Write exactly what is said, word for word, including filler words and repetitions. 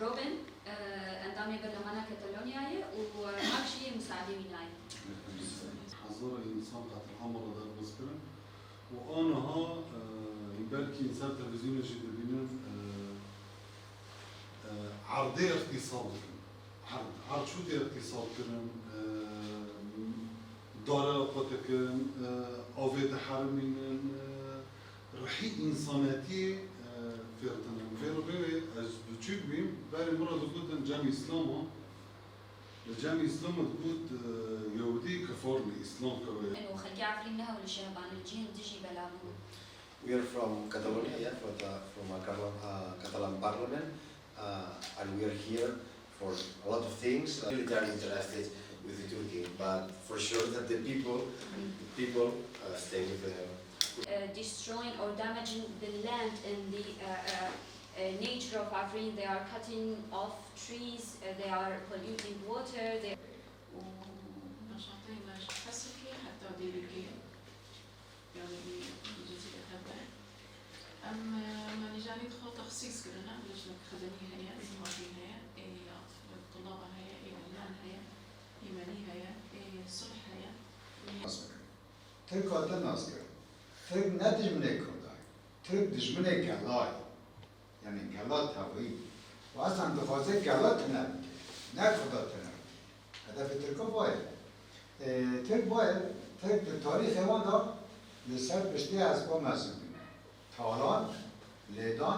Robin, e, endamê berlemana Katalonyayê û, e, Mark jî musaedê wî nayê. Hezara însan qetilama re derbas kirin û aniha, e, belkî ser televîzyonê jî dibînin, e, e, erdê îxtîsal dikin. Erd, erd çû tê îxtîsal kirin, e, dare xwe dikin, e, avê diherimînin, e, rihî însanetiyê, e, fêr tinin. Vê ribê wê ez biçûk bîm, berê min re digotin Cem Îslam e. Li Cem Îslam digot, e, Yewdî kifar li Îslam keve. Û xelkê Efrîn nehewlî şehbanê li cihên dijî belav bûn. We are from Catalonia, yeah, from the, from a Catalan, uh, Catalan parliament, uh, and we are here for a lot of things. Really, they are interested with Turkey, but for sure that the people, the people, uh, stay with the Uh, destroying or damaging the land and the, uh, uh, uh, nature of Afrin. They are cutting off trees, uh, they are polluting water. They و نشاطي ماش حسكي حتى ديري كي يعني جزيرة هبة. أم ماني جاني دخل تخصيص كرنا لجنة خدمية هي، زماري هي، إيه طلابة هي، إيه علمان هي، إيه مالي هي، إيه صلح هي. Tirk hate naskirin. Tirk ne dijminê Kurda ye. Tirk dijminê gela ye. Yanî gela tevî. Û eslen dixwaze gela tune bike. Ne Kurda tune bike. Hedefê Tirka va ye. Ê, Tirk va ye, Tirk di tarîxê wan de li ser piştê hespa mezin bûne. Talan, lêdan,